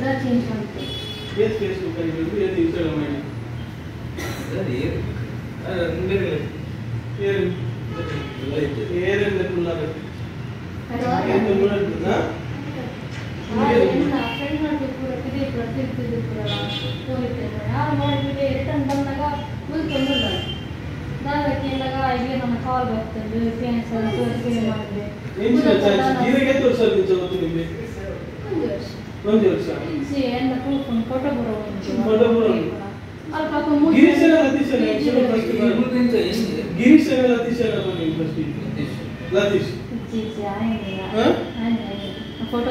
ಪಿರ ಚೇಂಜ್ ಮಾಡ್ತೆ ಏತ್ ಫೇಸ್ಬುಕ್ ಐಡಿ ಏತ್ ಇನ್ಸ್ಟಾಗ್ರಾಮ್ ಐಡಿ ಅದೇ ಬೇರೆ ಏರು ಏರೆಲ್ಲ ಕುಲ್ಲಾರ ಏನು ಮುಳಂಟುನಾ ಫ್ರೆಂಡ್ ಮಾಡಿ ಪೂರ ಪಿದೆ ಪೂರ ತಿರ್ತಿದ್ದು ಪೂರ ಹೋಗಿರ್ತೇನೆ ಯಾರು ಮಾಡಿಬಿಟ್ಟೆ ರಿಟರ್ನ್ ಬಂದಾಗ ಉಳ್ಕೊಂಡಿಲ್ಲ ದಾದಕ್ಕೆಂದಾಗ ಈಗ ನನ್ನ ಕಾಲ್ ಬರ್ತದೆ ಕ್ಯಾನ್ಸಲ್ ಮಾಡಿದೆ ಒಂದು ವರ್ಷ ಒಂದು ವರ್ಷ ಎಲ್ಲ ಪ್ರೂಫ್ ಫೋಟೋ ಬರೋ ಫೋಟೋ ಬರೋ ಅಲ್ಪ Girish Lateesh Girish Lateesh Lateesh G G photo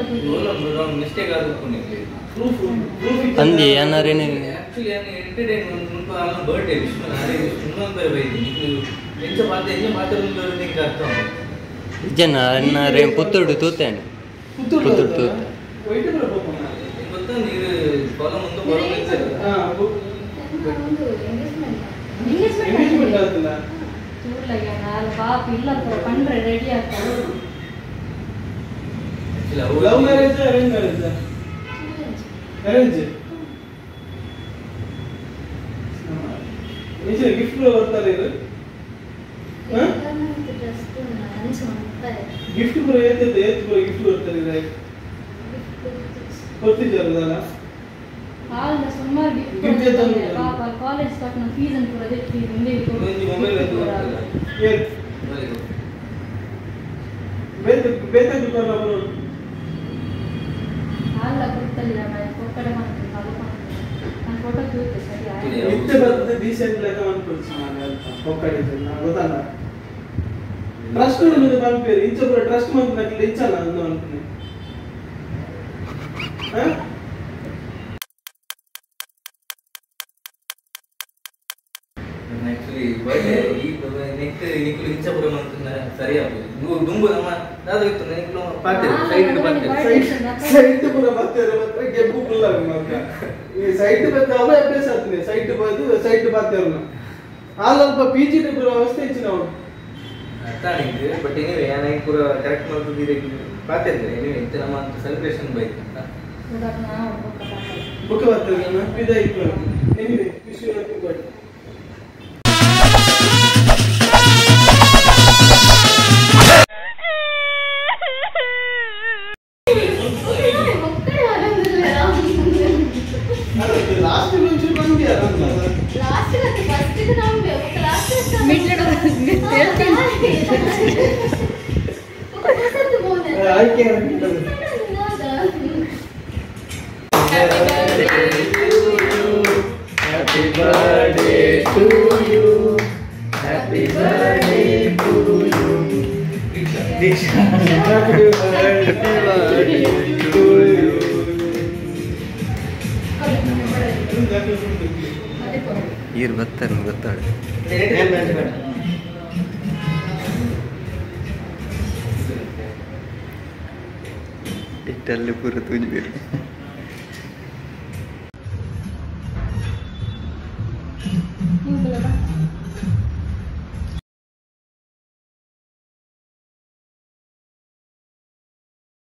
mistake ಆదుకునేది proof proof ಅಂದಿ ಏನಾರೇನು ಆಕ್ಚುಲಿ ನಾನು ಎಂಟರ್ಟೈನ್ಮೆಂಟ್ ಮುಲ್ಪ ಆಲ್ನ ಬರ್ಡೇ ವಿಶ್ ಮಾಡಿ ಇನ್ನೊಂದು ಬರೆ ಬೈದಿ ನೀವು ಎಂಚ ಪಾತ್ರ ಎಂಚ ಪಾತ್ರ ಉಂಡು ಎಂಕ ಅರ್ಥ ಜನ ಅನ್ನಾರೆ ಪುತ್ತೂರು ತೂತೇನೆ ಪುತ್ತೂರು ತೂತೆ ವೈಟ್ ಬರ ಪೋಪನ ಗೊತ್ತಾ ನೀವು ಕಾಲಮ್ ಒಂದು ಬರೋ ಹಾ ಒಂದು ಎಂಗೇಜ್ಮೆಂಟ್ ಎಂಗೇಜ್ಮೆಂಟ್ ಆತಲ್ಲ ತೂರ್ಲಗೆ ನಾಲ್ ಪಾಪ ಇಲ್ಲ ಪಂಡ್ರೆ ರೆಡಿ ಆಗ್ತಾರೆ love marriage arrange marriage arrange ನಿಜ ಗಿಫ್ಟ್ ಬರ್ತಾರೆ ಇದು ಗಿಫ್ಟ್ ಪೂರ ಏತ್ ಏತ್ ಪೂರ ಗಿಫ್ಟ್ ಬರ್ತಾರೆ ಇದು ಕೊಡ್ತಿದ್ದಾರಲ್ಲ ಆಲ್ನ ಸುಮಾರು ಗಿಫ್ಟ್ ಪಾಪ ಕಾಲೇಜ್ ಕಟ್ನ ಫೀಸ್ ಅನ್ನು ಪೂರ ದೆತ್ತಿ ಹಿಂದೆ ಮೊಬೈಲ್ ಏತ್ ಬೇತೆ ಬೇತೆ ಕೊರ್ಲ ಬರೋ ಅಲ್ಲ ಕೊಡ್ತಲ್ಲ ನಾನು ಕೊಕ್ಕಡೆ ಮಾಡ್ತೀನಿ ಅದು ಮಾಡ್ತೀನಿ ನಾನು ಫೋಟೋ ತೂತೆ ಸರಿ ಆಯ್ತು ಇತ್ತೆ ಬರ್ತದೆ ಡೀಸೆಂಟ್ ಲೆಕ್ಕ ಅನ್ಕೊಳ್ಸಿ ನಾನು ಅಲ್ಪ ಕೊಕ್ಕಡೆ ನಾನು ಗೊತ್ತಲ್ಲ ಟ್ರಸ್ಟ್ ಉಂಡು ಪನ್ಪೇರು ಇಂಚ ಪೂರ ಟ್ರಸ್ಟ್ ಮಂತ್ ಇಂಚಲ್ಲ ಅಂದು ಅನ್ಕುನೆ ಆಕ್ಚುಲಿ ಬರ್ಡೇ ಈ ನೆಕ್ಸ್ಟ್ ನಿಕ್ಕುಲು ಇಂಚ ಪೂರ ಮಂತುನ ಸರಿ ಆಪುಜಿ ದುಂಬು ದುಂಬು ನಮ್ಮ ದಾದ ಇತ್ತು ನಿಕ್ಕುಲು ಪಾತೆರ್ ಸೈಡ್ ಪಾತೆರ್ ಸೈಡ್ ಪೂರ ಪಾತೆರ್ ಮಾತ್ರ ಗೆಬ್ಬು ಕುಲ್ಲಾಗ ಮಾತ್ರ ಈ ಸೈಡ್ ಬತ್ತ ಅವೇ ಅಭ್ಯಾಸ ಆತ್ನೆ ಸೈಡ್ ಬದು ಸೈಡ್ ಪಾತೆರ್ನ ಆಲ್ ಅಲ್ಪ ಪಿಜಿ ಡಿ ಪೂರ ಅವಸ್ಥೆ ಇಚ್ಚಿನ ಅವನು ಅರ್ಥ ನಿಂಗೆ ಬಟ್ ಎನಿವೇ ನಾನು ಪೂರ ಕರೆಕ್ಟ್ ಮಾಡ್ತಿದ್ದೀರಿ ಪಾತೆರ್ ಎನಿವೇ ಇಂತ ನಮ್ಮ ಸೆಲೆಬ್ರೇಷನ್ ಬೈಕ್ ಅಂತ ಬುಕ್ ಬರ್ತದೆ ಪಿದ ಇತ್ತು anyway wish you happy birthday. Last నుంచి ಬಂದಿ ಅಲ್ಲ ಲಾಸ್ಟ್ ಮತ್ತೆ ಫಸ್ಟ್ ಗೆ ನಂಬೆ ఒక last middle ಆಯ್ಕೆ Happy birthday to you. Happy birthday to you. Diksha. Happy birthday to you. ಈರ್ ಬರ್ತಾರೆ ಗೊತ್ತಾಳೆ ಇಟ್ಟಲ್ಲಿ ಪೂರ ತೂಜಿ ಬೇರೆ.